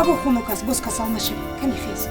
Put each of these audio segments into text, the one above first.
Ҳаво хунук аст, боз касал нашавӣ. Кани хез.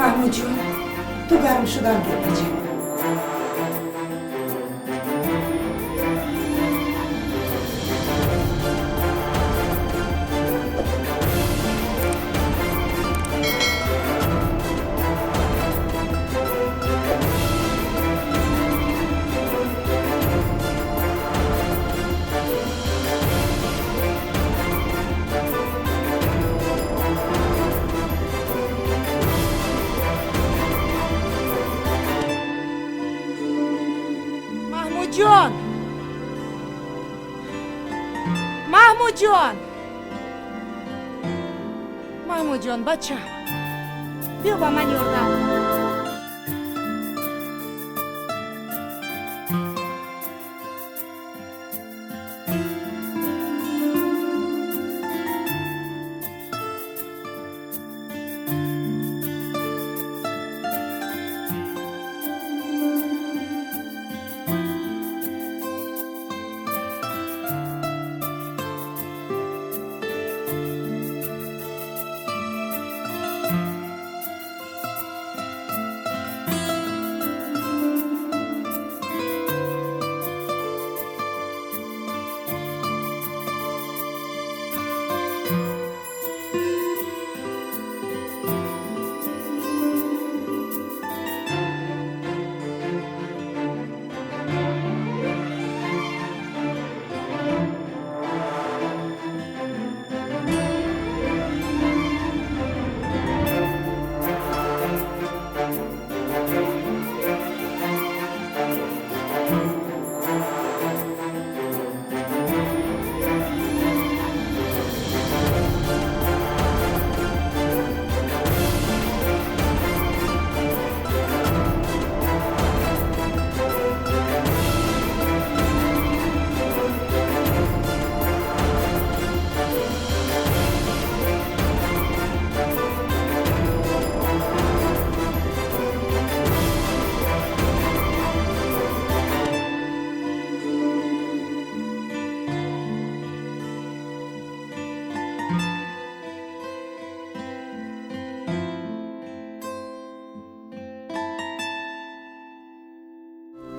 Маҳмудҷон, ту гарм шудан гир, бача. Маҳмудҷон, Маҳмудҷон, Маҳмудҷон, бача, биё ба ман ёрдам.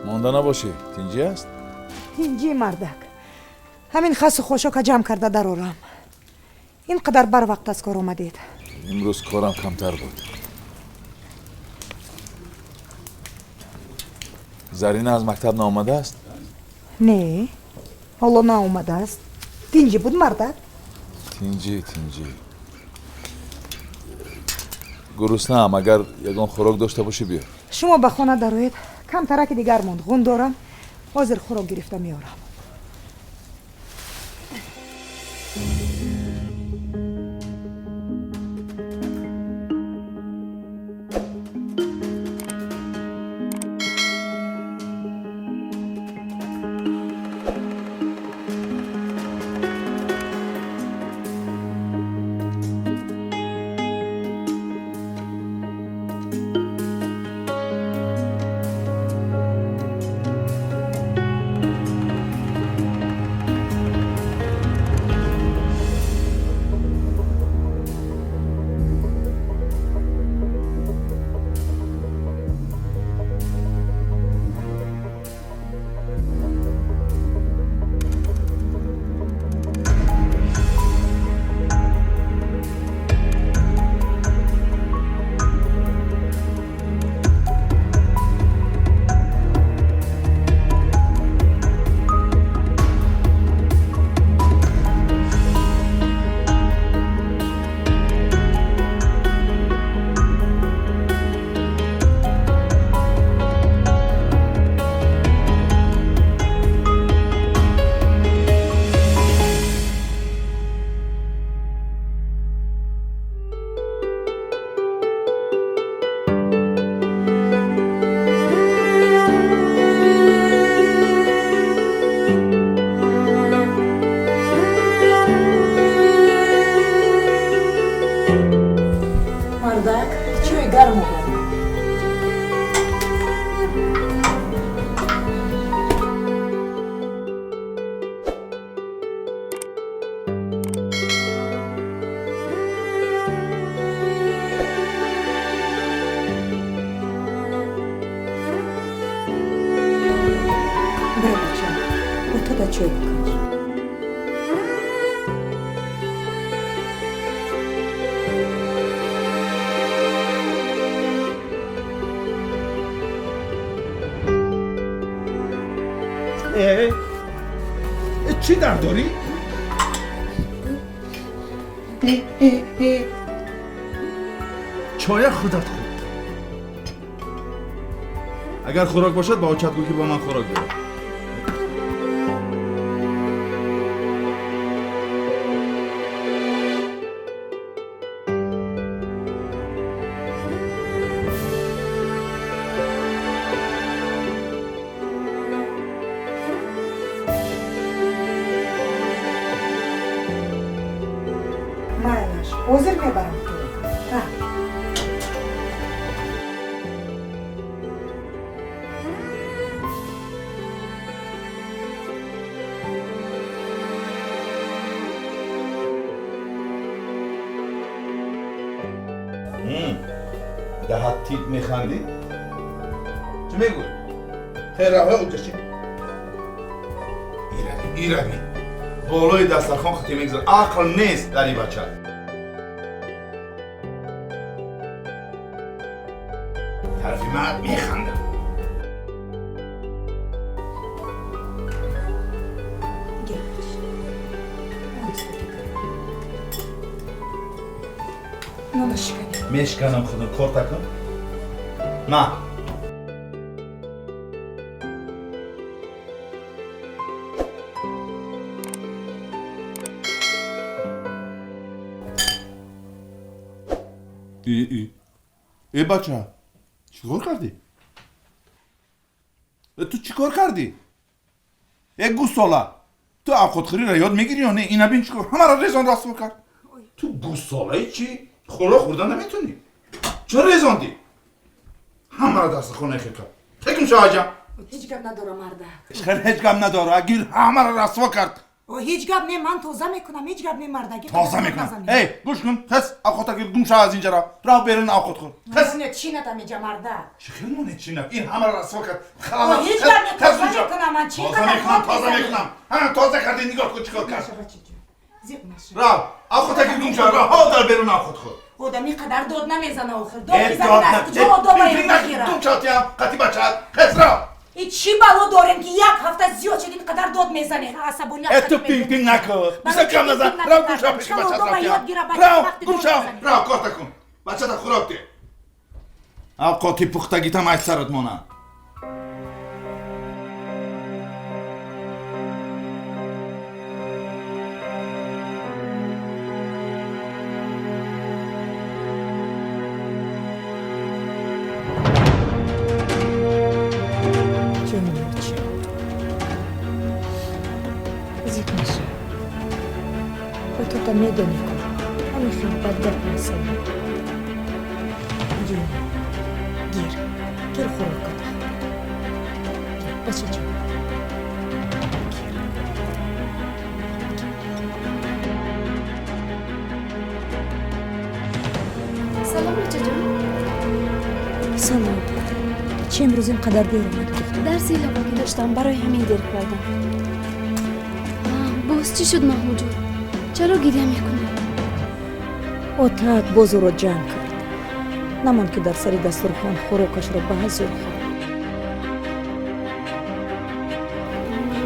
Монда набошӣ, тинҷӣ аст? Тинҷӣ, мардак. Ҳамин хасу хошока ҷамъ карда дарорам. Ин қадар барвақт аз кор омадед? Имрӯз корам камтар буд. Зарина аз мактаб наомадааст? Не, ҳоло наомадааст. Тинҷӣ буд, мардак? Тинҷӣ, тинҷӣ. Гуруснаам, агар ягон хӯрок дошта бошӣ, биёр. Шумо ба хона дароед, камтараки дигар монд, ғун дорам, ҳозир хӯрок гирифта меорам. пиёла чой бикаш. Чӣ дард дорӣ? Чоя худат хӯр. Агар хӯрок бошад, ба очат гӯ ки бо ман хӯрок биёрад. Майлаш, ҳозир мебарам хӯрок. Даҳат тит механдӣ? Чӣ мегӯй? Хейраҳои оҷаши. Ирави, ирави. Болои дастархон хати мегузар. Ақл нест дар ин бача. Тарафи ман механдам. Мешканам худам, корта кун. На. Э бача, чӣ кор кардӣ? Ту чӣ кор кардӣ? Э гӯсола, ту авқотхӯриро ёд мегирӣ ё не? Ина бин чӣ кор, ҳамаро резон расво кард. Ту гӯсолаи чӣ? Хӯрок хӯрда наметонӣ. Чаро резондӣ? Ҳамаро дастархона хел кард. Текун шав аҷам. Ҳеҷ гап надора мардак. Хел ҳеҷ гап надора. Агир ҳамаро расво кард. Ҳеҷ гап не, ман тоза мекунам, ҳеҷ гап не мардаги. Тоза мекунам. Эй, гӯш кун, хес авқота гир, гум шав аз инҷаро. Рав берун авқот хӯр. Хес. Монет чинат амиҷа мардак. Чӣ хел монет чинат? Ин ҳамаро расво кард. Ҳеҷ гап не, тоза мекунам ман. Чӣ қадар тоза мекунам? Ҳа, тоза кардӣ, нигоҳ кун чӣ кор кард. Зиқ наша. Рав, авқота гир, гум шав, рав, ҳо дар берун авқот хӯр. Одам ин қадар дод намезана охир. Дод мезанад аз куҷо одоба мегирад? Гум шав тиям, қати бачаат. Хес рав. И чӣ бало дорем ки як ҳафта зиёд шуд ин қадар дод мезанед? Асабоният. Э ту пинг-пинг накун. Бисёр кам назан. Рав гум шав пеши бачаат рав. Рав гум шав. Рав корта кун. Бачата хӯрок де. Авқоти пухтагитам аз сарат монад. Медонӣ ку, ҳамин хел бадгап масала. Ҷон, гир, гир хӯроката хӯр. Гир, бачаҷон. Гир. Салом, бачаҷон. Салом. Чӣ имрӯз ин қадар дер омадӣ? Дарси иловагӣ доштам, барои ҳамин дер кардам. Боз чӣ шуд, Маҳмудҷон? Чаро гиря мекунӣ? Отаат боз ӯро ҷанг кард. Намонд ки дар сари дастурхон хӯрокашро ба ҳазур хӯрд.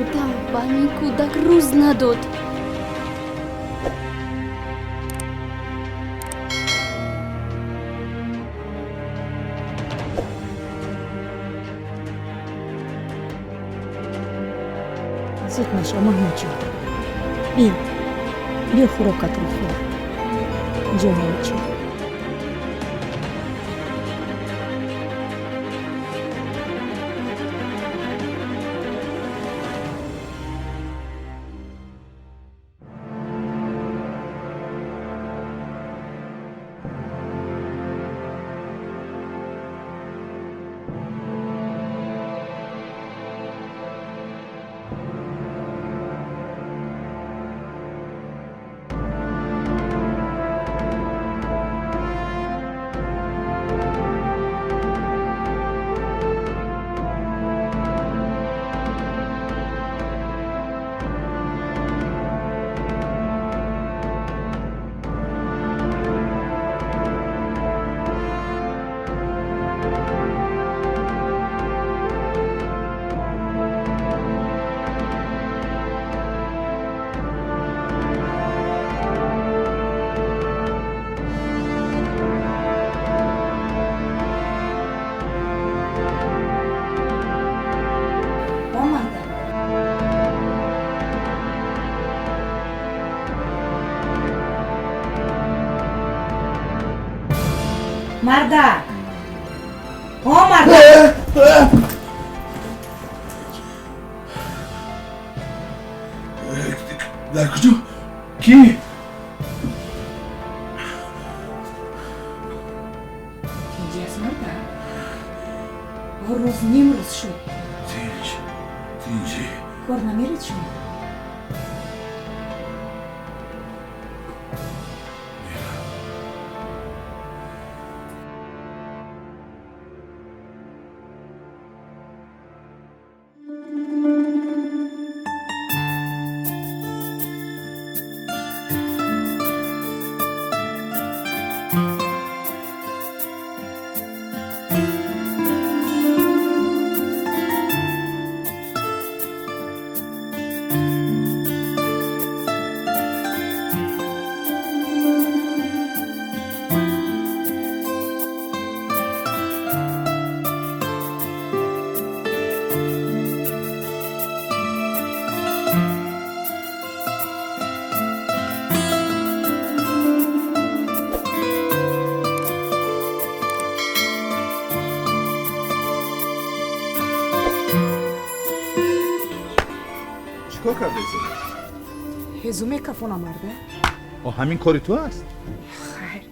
Одам ба ҳамин кӯдак рӯз надод. Зуд наша, Маҳмудҷон. Биё. Биё хӯрокатро хӯр. Ҷони оча. Мардак! О, мардак! Дар куҷо? Кӣ? Тинҷӣ аст, мардак? О, рӯз нимрӯз шуд. Тинҷ, тинҷӣ. Кор намеред шумо? Чикор кардаи? Ҳезу мекафона, марда. О, ҳамин кори ту аст? Хайр,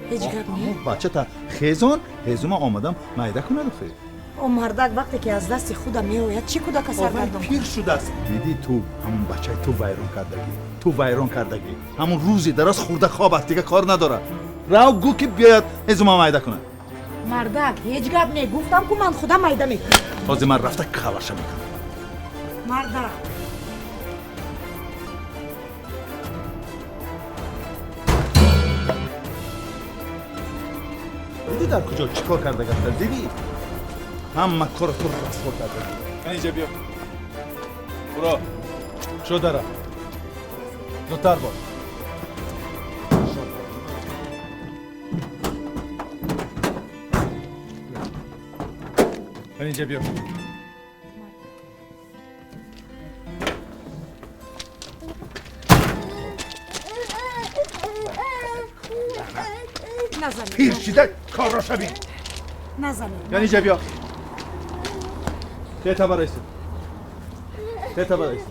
ҳеҷ гап не. Бачата хезон, ҳезума омадам майда кунад охир. О, мардак, вақте ки аз дасти худам меояд, чӣ кӯдака саргардон? Пир шудааст. Дидӣ, ту ҳамун бачаи ту вайрон кардагӣ, ту вайрон кардагӣ. Ҳамун рӯзи дароз хӯрда хоб аст, дига кор надорад. Рав, гӯ ки биёяд ҳезума майда кунад. Мардак, ҳеҷ гап не, гуфтам ку ман худам майда мекунам. Ҳозир ман рафта калаша мекунам. Мардак! Дидӣ дар куҷо чӣ кор карда гафта? Дидӣ? Ҳама корро ту расво карда. Инҷа биё. Буро. Шо дара. Зудтар бош. Инҷа биё. Пир шида корро шавӣ. Назанед. Яъне инҷа биё. Тета барайсӣ. Тета барайсӣ.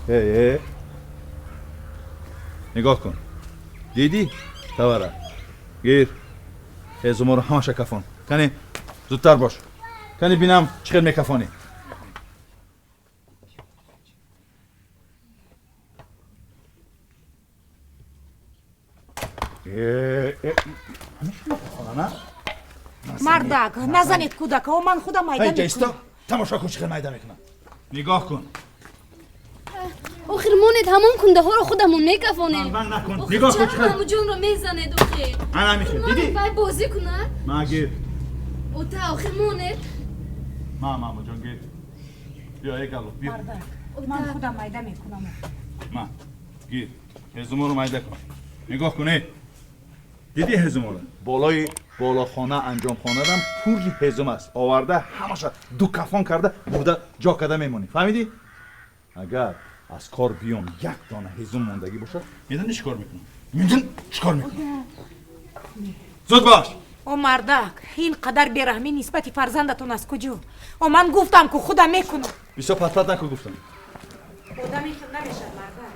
Э, нигоҳ кун. Дидӣ? Тавара. Гир. Ҳезуморо ҳамаша кафон. Кани зудтар бош. Кани бинам чӣ хел мекафонӣ. Мардак, назанед кӯдака, о, ман худам майда мекунам. Тамошо кун, чӣ хел майда мекунам. Нигоҳ кун. Охир монед, ҳамон кундаҳоро худамон мекафонем. Накун. Нигоҳ кун, чӣ хел. Мамуҷонро мезанед охир. Ана михел. Дидӣ? Вай бозӣ кунад. Ма гир. Ота, охир монед. Ма, мамуҷон, гир. Биё, эй гало, биё. Мардак, ман худам майда мекунам. Ма, гир. Ҳезуморо майда кун. Нигоҳ кун, эй. Дидӣ ҳезуморо? Болои болохона, анҷомхонадам пурри ҳезум аст. Оварда ҳамаша ду кафон карда бурда ҷо карда мемонӣ. Фаҳмидӣ? Агар аз кор биём як дона ҳезум мондагӣ бошад, медонӣ чӣ кор мекунам? Медонӣ чӣ кор мекунам? Зуд бош! О, мардак, ин қадар бераҳмӣ нисбати фарзандатон аз куҷо? О, ман гуфтам ку худам мекунам. Бисёр патпат накун, гуфтам. Одам ин хел намешавад, мардак.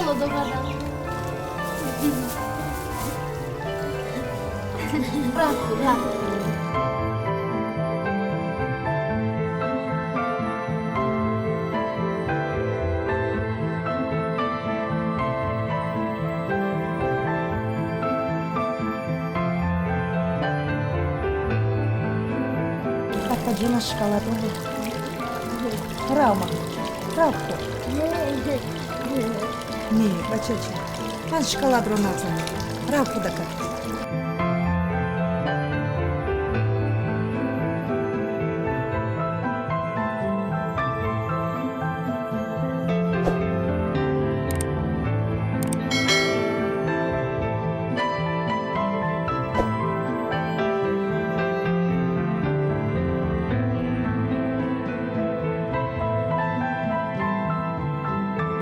шоколад овардам. Рафт, рафт. Ҷона шоколад рав, ма рав, хӯр. Не, бачаҷон, ман шоколадро нағзам. Рав, кӯдака.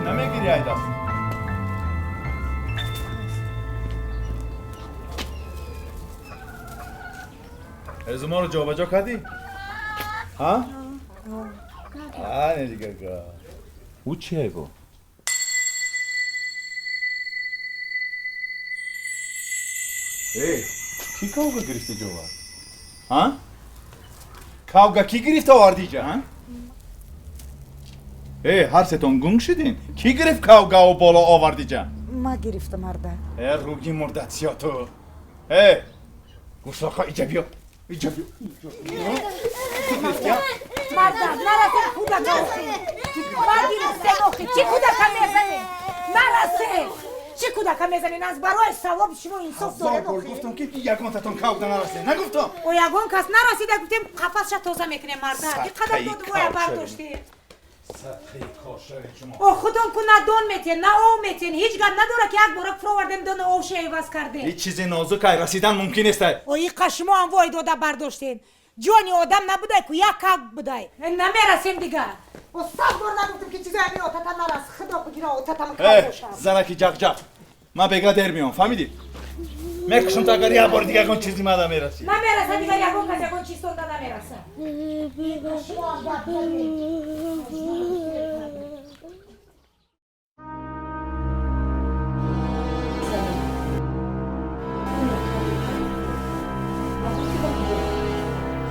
Намегири ай даст. Ҳезуморо ҷобаҷо кардӣ? Ҳа? Не дига. Ӯ чие бо? Э, кӣ кавга гирифти ҷо овард? Ҳа? Кавга кӣ гирифта оварди иҷа, ҳа? Э, ҳар сетон гунг шудин? Кӣ гирифт кавгаву боло овард иҷа? Ма гирифта, марда. Э, руги мурдатсиё ту. Э, гусоха, иҷа биё. Иҷа биё. Марда, нарасе кӯдака охи. Ма гирифтем охи. Чӣ кӯдака мезанем? Нарасе! Чӣ кӯдака мезанем? Аз барои савоби шумо инсоф дорем охи. Гуфтам ки ягонтатон кавга нарасе. Нагуфтам? О, ягон кас нарасида, гуфтем қафасша тоза мекунем, марда. Ки қадар доду воя бардоштем. Садқаи кор шавед шумо. О, худон ку на дон метен, на ов метен. Ҳеҷ гап надора ки як бора фуровардем дону овша иваз кардем. Ҳеҷ чизи нозук ай расидан мумкин нест ай. О, иқа шумо ҳам вой дода бардоштем. Ҷони одам набудай ку, як как будай. Намерасем дигар. О, сад бор нагуфтем ки чизои ҳамин отата нарас. Худо бигира отатам кар бошам. Занаки ҷақҷақ. Ман бега дер меом, фаҳмидӣ? Мекушам то агар як бори дигар ягон чизи мада мерасӣ. Намераса дигар, ягон кас ягон чиз тонда намераса. Шумо ҳам гап задед.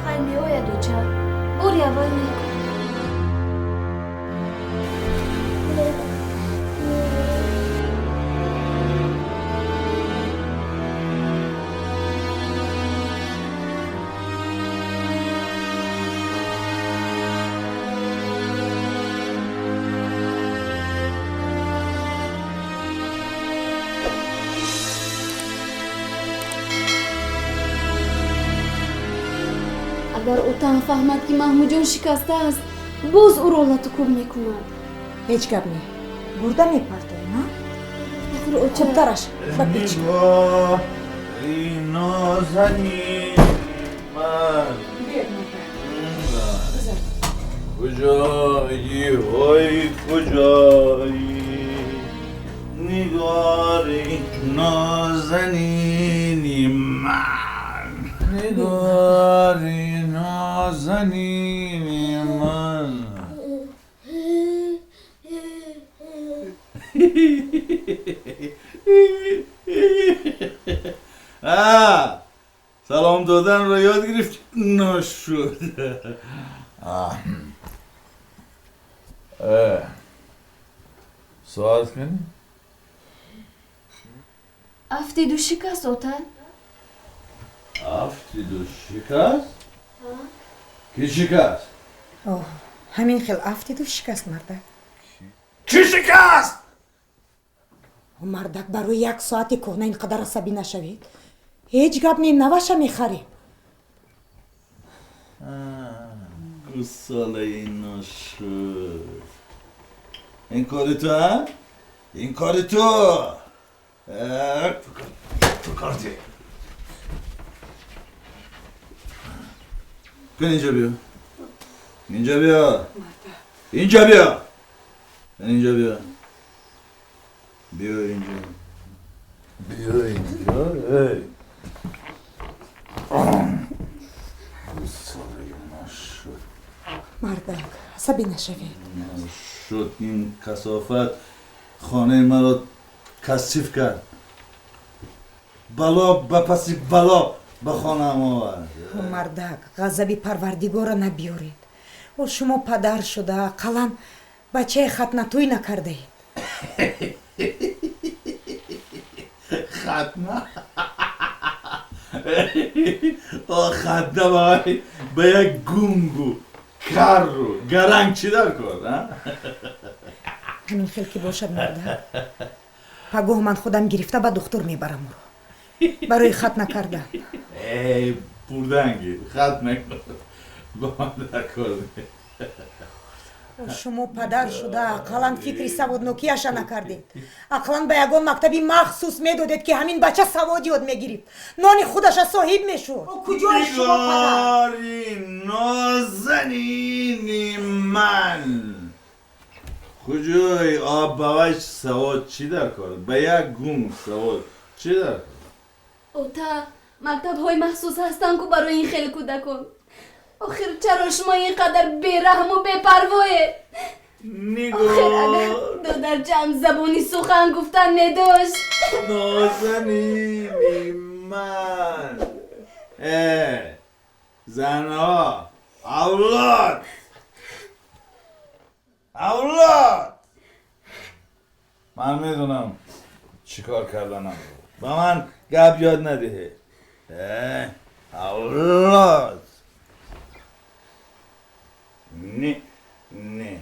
Хай меояд, оча. Бори аввал мекун. Агар отаам фаҳмад, ки Маҳмудҷон шикастааст, боз ӯро латукӯб мекунад. Ҳеҷ гап не. Бурда мепартоем, а? Охир оча. Хубтараш ба печ. Нигоҳи нозанини ман. Куҷои, ҳой, куҷои, нигори нозанини ман. Нигори нозанини ман. Салом доданро ёд гирифт, нашуд. Соат кани? Афтиду шикаст, ота. Афтиду шикаст? Ки шикаст? Ҳамин хел афтиду шикаст, мардак. Ки шикаст? Мардак, барои як соати кӯҳна ин қадар асабӣ нашавед. Ҳеҷ гап не, наваша мехарем. Гусолаи ношуд. Ин кори ту, а? Ин кори ту! Ту кардӣ. Кун инҷо биё. Инҷо биё. Инҷо биё. Инҷо биё. Биё инҷо. Биё инҷо. Эй. Гусолаи нашуд. Мардак, асабӣ нашавед. Нашуд ин касофат. Хонаи маро касиф кард. Бало ба паси бало ба хонаам овард. Мардак, ғазаби Парвардигорро набиёред. О, шумо падар шуда, ақаллан бачаи хатнатӯй накардаед. Хатна? О, хатна ба як гунгу, карру, гаранг чӣ дар кор, а? Ҳамин хел ки бошад, мардак. Пагоҳ ман худам гирифта ба духтур мебарам ӯро. Барои хат накардан. Эй, бурдан гир, хат мекунад. Ба ман дар кор. Шумо падар шуда, ақаллан фикри саводнокияша накардед. Ақаллан ба ягон мактаби махсус медодед, ки ҳамин бача савод ёд мегирифт. Нони худаша соҳиб мешуд. Куҷои шумо падар? Нигори нозанини ман! Куҷои об ба вай савод чӣ дар кор? Ба як гунг савод чӣ дар кор? Ота, мактабҳои махсус ҳастанд ку барои ин хеле кӯдакон. Охир чаро шумо ин қадар бераҳму бепарвоед? Охир агар додарҷам забони сухан гуфтан медошт. Нозанини ман! Э, занҳо, авлод! Авлод! Ман медонам чӣ кор карданам. Ба ман гап ёд надиҳед. Э, авлод! Не, не,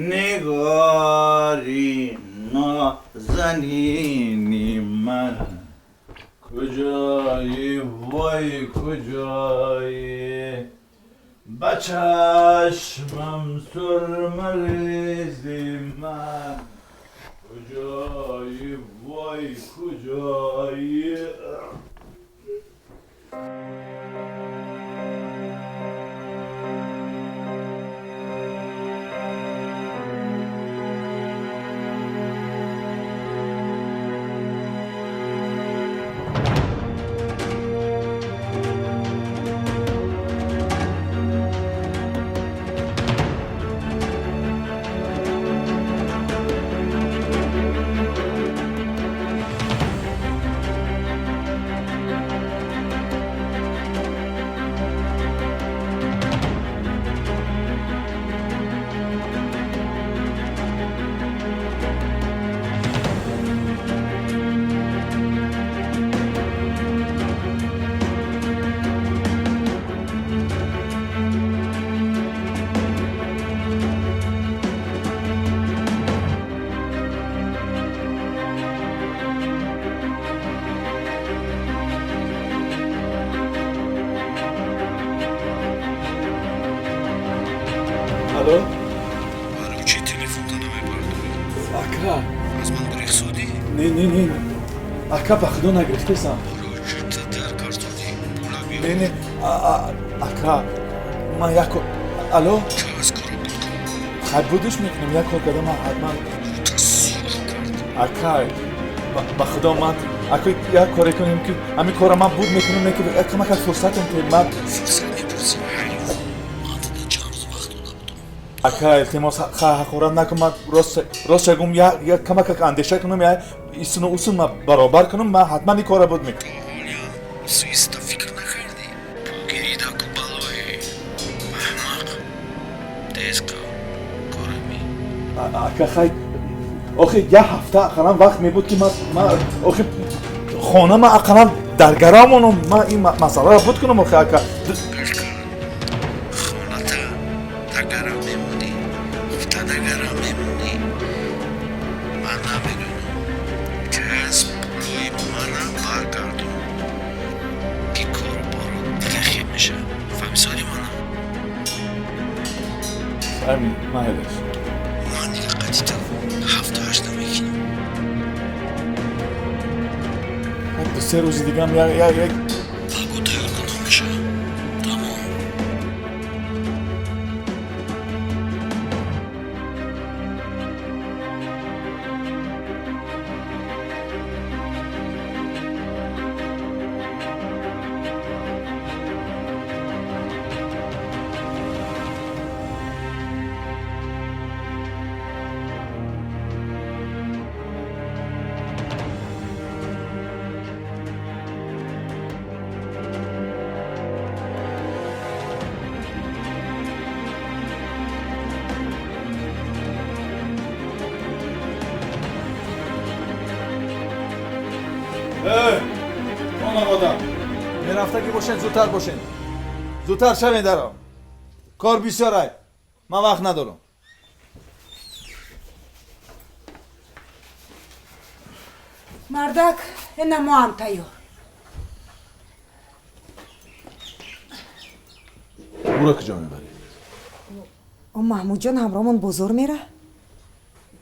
нигори нозанини ман, куҷои, вой, куҷои, ба чашмам сурмаризи ман, куҷои, вой, куҷои. Алло? Барои чӣ телефонта намебардорӣ? Ака. Аз ман гурехсодӣ? Не, не, не. Ака, ба худо нагирифтесам. Барои чӣ та дар гардонӣ? Пула биёр. Не, не. Ака, ман як кор... Алло? Ту аз коро буд кун. Хай будиш мекунам, як кор карда ман ҳатман... Ту сиёҳ кард. Ака, ба худо ман... Ака, як коре кунем ки ҳамин корро ман буд мекунам, ки камакак фурсатам ки ман... Фурсат мепурсӣ, ҳайвон. Ман туда чанд рӯз вақт дода будам. Ака, илтимос, ҳақорат накун, ман рост шагум, як камакак андеша кунам, я исуну усун ман баробар кунам, ман ҳатман ин корро буд мекунам. То ҳолиам суиста фикр накардӣ? Пулгирида ку балое. Аҳмақ. Тез кав, корами. Ака, хай, охи як ҳафта ақаллан вақт мебуд ки ман охи хона ман ақаллан дар гарав монам, ман ин масъаларо буд кунам, охи ака. Гӯш кун, хоната дар гарав мемонӣ, хуфта дар гарав мемонӣ. Ман намедонам. Кас пулои мана баргардон, ки кору боро дига хел мешавад. Фаҳмисоди мана? Амин, майлаш. Ман дига қати ту ҳафту ҳашт намекунам. Ду се рӯзи дигам як як Пагу тайёр кунам мешавад. Тамом. Хонавода, мерафта ки бошен, зудтар бошен. Зудтар шавен даро. Кор бисёр ай. Ман вақт надорам. Мардак, ина мо ҳам тайёр. Ура куҷо мебарӣ? О, Маҳмудҷон ҳамроҳмон бозор мера?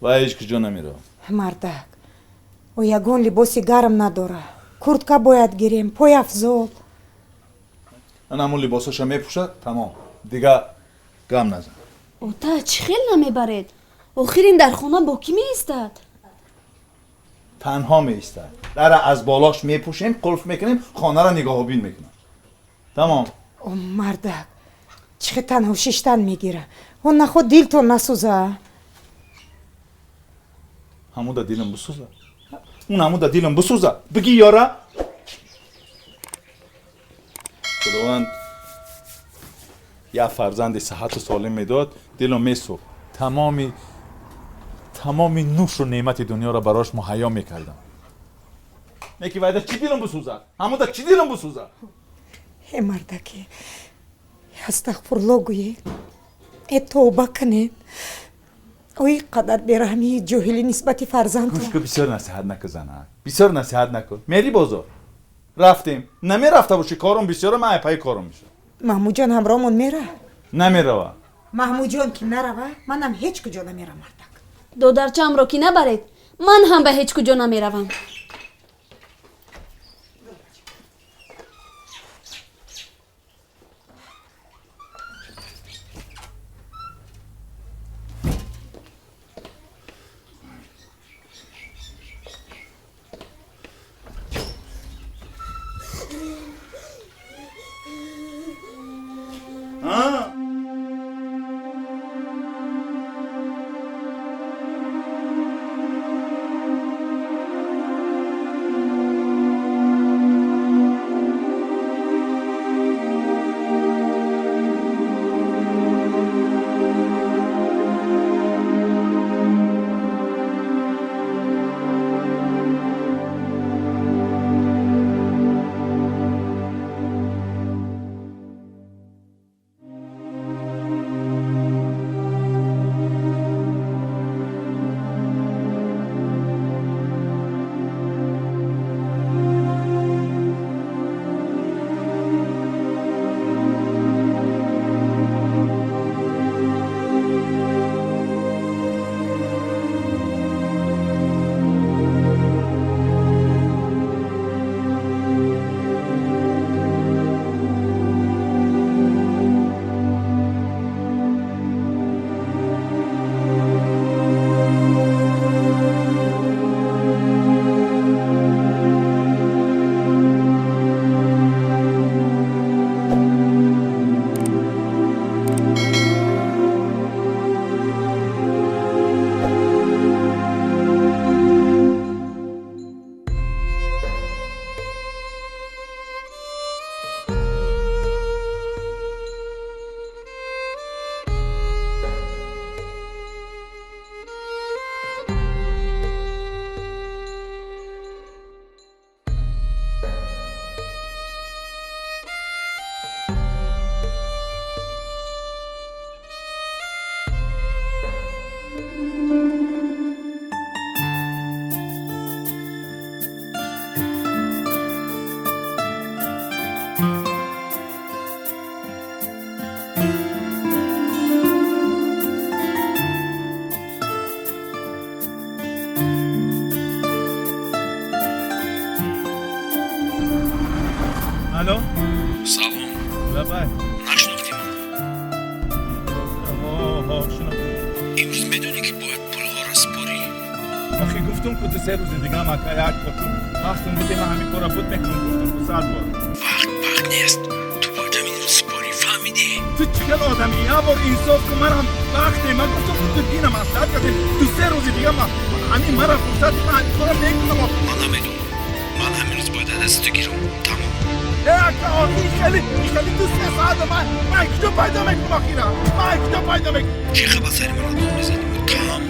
Ва ҳеҷ куҷо намеравам. Мардак, о ягон либоси гарм надора. Куртка бояд гирем, пойафзол. Ана ҳамон либосаша мепӯшад, тамом. Дига гам назан. Ота, чӣ хел намебаред? Охир ин дар хона бо кӣ меистад? Танҳо меистад. Дара аз болош мепӯшем, қулф мекунем, хонаро нигоҳубин мекунам. Тамом. О, мардак, чӣ хел танҳо шиштан мегира. Он наход дилтон насӯза. Ҳамуда дилам бисӯза. Он ҳамуда дилам бисӯза. Бигӣ ёра. Худованд як фарзанди сиҳату солим медод, дилам месӯхт. Тамоми нӯшу неъмати дунёро барош муҳайё мекардам. Неки вайда чӣ дилам бисӯза? Ҳамуда чӣ дилам бисӯза? Э мардаки, астағфурло гӯед, э тавба кунед. Ой, қадар бераҳмии ҷоҳилӣ нисбати фарзандтон. Гӯш кун, бисёр насиҳат накун, занак. Бисёр насиҳат накун. Мери бозор. Рафтем. Намерафта бошӣ, корум бисёра, ман айпаи корум мешавам. Маҳмудҷон ҳамроҳмон мера? Намерава. Маҳмудҷон ки нарава, манам ҳеҷ куҷо намерам, мардак. Додарчаамро ки набаред, ман ҳам ба ҳеҷ куҷо намеравам. Алло? Салом. Лабай. Нашинохтӣ ман? Ҳо, шинохтам. Имрӯз медонӣ ки бояд пулҳоро супорӣ? Охи гуфтум ку ду-се рӯзи дига мака як бор ту вақтум буде, ман ҳамин кора буд мекунам, гуфтум ку 100 бор. Вақт вақт нест. Ту бояд ҳамин рӯз супорӣ, фаҳмидӣ? Ту чӣ хел одамӣ? Як бор инсоф кун, манам вақте ман гуфтум ку ту дина маслиҳат кардем, ду-се рӯзи дига ман ҳамин мара фурсат ман ҳамин кора мекунам. Ман намедонам. Ман ҳамин рӯз бояд аз дасти ту гирам. Тамом. Э, хеле хеле 2-3 соат ман куҷо пайдо мекунам охира? Ман куҷо пайдо мекунам? Чӣ хабар сари маро дод мезанӣ? Муттаҳам.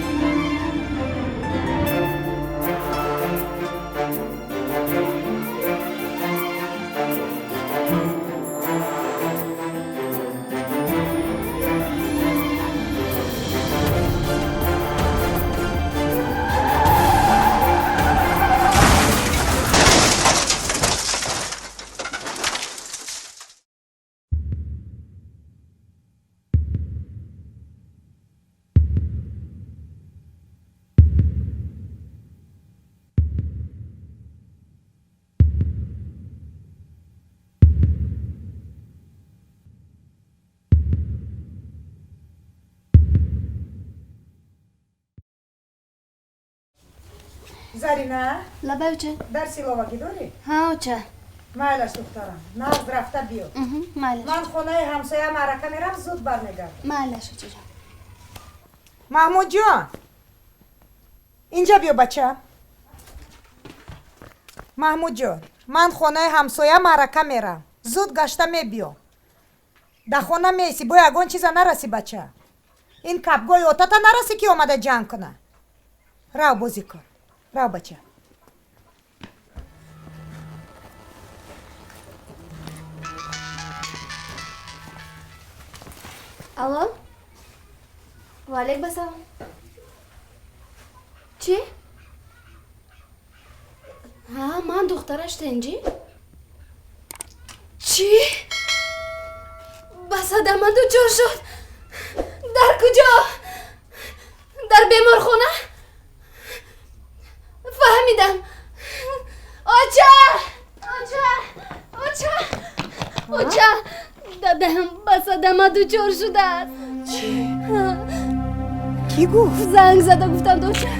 Зарина? Лабай, оча. Дарси иловагӣ дорӣ? Ҳа, оча. Майлаш, духтарам, нағз рафта биё. Майлаш. Ман хонаи ҳамсоя маърака мерам, зуд бармегардам. Майлаш, очаҷон. Маҳмудҷон, инҷа биё, бача. Маҳмудҷон, ман хонаи ҳамсоя маърака мерам, зуд гашта мебиём. Дар хона меисӣ, бо ягон чиза нарасӣ, бача. Ин капгоҳи отата нарасӣ, ки омада ҷанг куна. Рав, бозӣ кун, рав, бача. Алло, ваалейк басалом. Чӣ? Ҳа, ман духтараш Тенҷӣ. Чӣ? Ба садама дучор шуд? Дар куҷо? Дар беморхона? Фаҳмидам. Оча! Оча! Оча! Оча! Дадаам ба садама дучор шудааст. Чӣ? Кӣ гуфт? Занг зада гуфтанд, оча.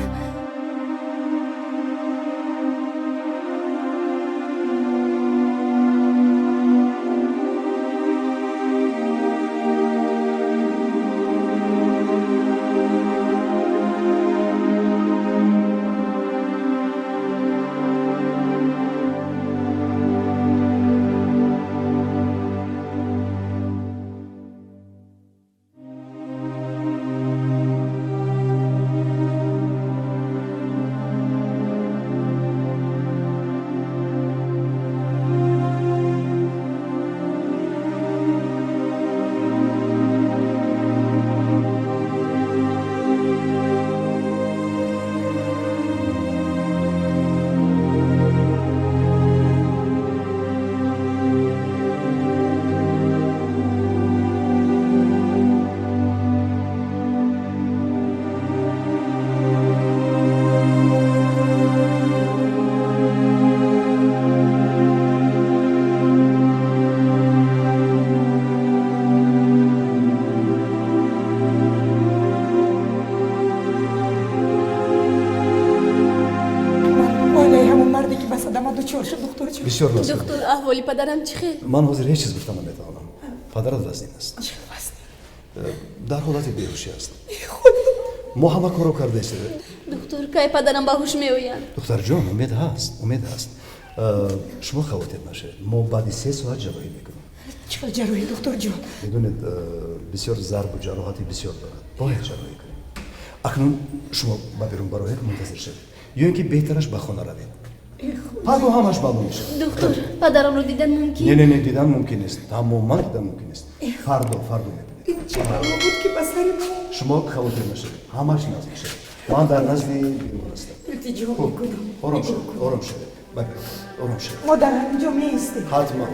Бисёр. Доктор, аҳволи падарам чӣ хел? Ман ҳозир ҳеҷ чиз гуфта наметавонам. Падарат вазнин аст. Дар ҳолати беҳушӣ аст. Мо ҳама корро кардаистем. Доктор, кай падарам ба ҳуш меоянд? Духтарҷон, умед ҳаст, умед ҳаст. Шумо хавотир нашавед. Мо баъди 3 соат ҷарроҳӣ мекунем. Чӣ хел ҷарроҳӣ, духтурҷон? Медонед, бисёр зарбу ҷароҳати бисёр дорад. Бояд ҷарроҳӣ кунем. Акнун шумо ба берун бароед, мунтазир шавед. Ё ин ки беҳтараш ба хона равед. Пагоҳ ҳамаш маълум мешавад. Доктор, падарамро дидан мумкин? Не, не, не, дидан мумкин нест. Тамоман дидан мумкин нест. Фардо, фардо мебинед. Ин чӣ бало буд, ки ба сари мо? Шумо хавотир нашавед. Ҳамаш назд мешавад. Ман дар назди бемор ҳастам. Илтиҷо мекунам. Ором шавед, ором шавед. Ба берун, ором шавед. Мо дар ҳамин ҷо меистем. Ҳатман.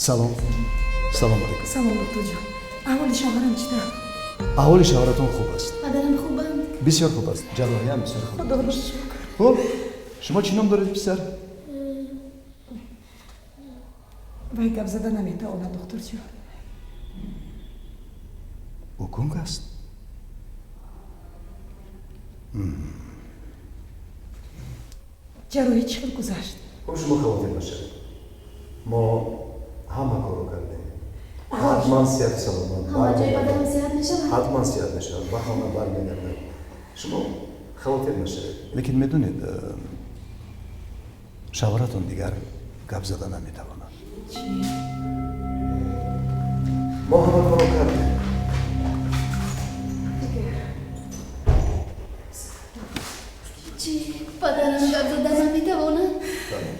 Салом. Салом алейкум. Салом, доктор ҷон. Аҳволи шавҳарам чӣ тавр? Аҳволи шавҳаратон хуб аст. Падарам хубанд? Бисёр хуб аст. Ҷарроҳиам бисёр хуб. Худоро шукр. Хуб, шумо чӣ ном доред, писар? Вай гап зада наметавонад, духтурҷон. Ӯ гунг аст. Ҷарроҳӣ чӣ хел гузашт? Хуб, шумо хавотир нашавед. Мо ҳама корро кардем. Ҳатман сиҳату саломат. Ҳама ҷой падарам сиҳат мешавад? Ҳатман сиҳат мешавад, ба хона бармегардад. Шумо хавотир нашавед. Лекин медонед, шавҳаратон дигар гап зада наметавонад. Чӣ? Мо ҳама корро кардем. Чӣ? Падарам гап зада наметавонад? Бале.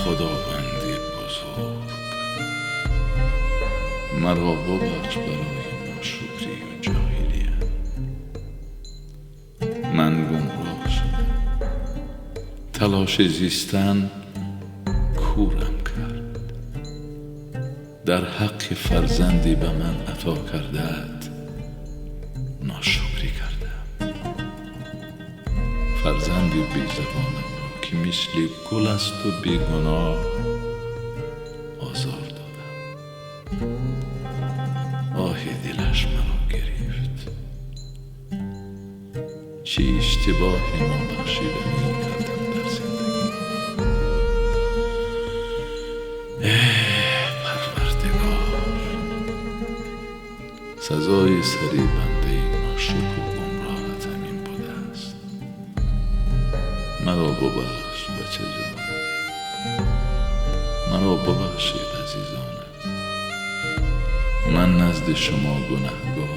خداوند بزرگ، مرا ببخش برای ناشکری و جاهلیم. من گمراه شدم، تلاش زیستن کورم کرد. در حق فرزندی به من عطا کرده‌ات ناشکری کردم. فرزندی بی زبانم را که مثل گل است و بیگناه آزار دادم. آه دلش مرا گرفت. چه اشتباه نابخشیدنی کردم در زندگی. ای پروردگار، سزای سری بنده ناشکر و گمراهت همین بوده است. مرا ببخش بچه جان، مرا ببخشید عزیزانم. من نزد شما گناهگارم.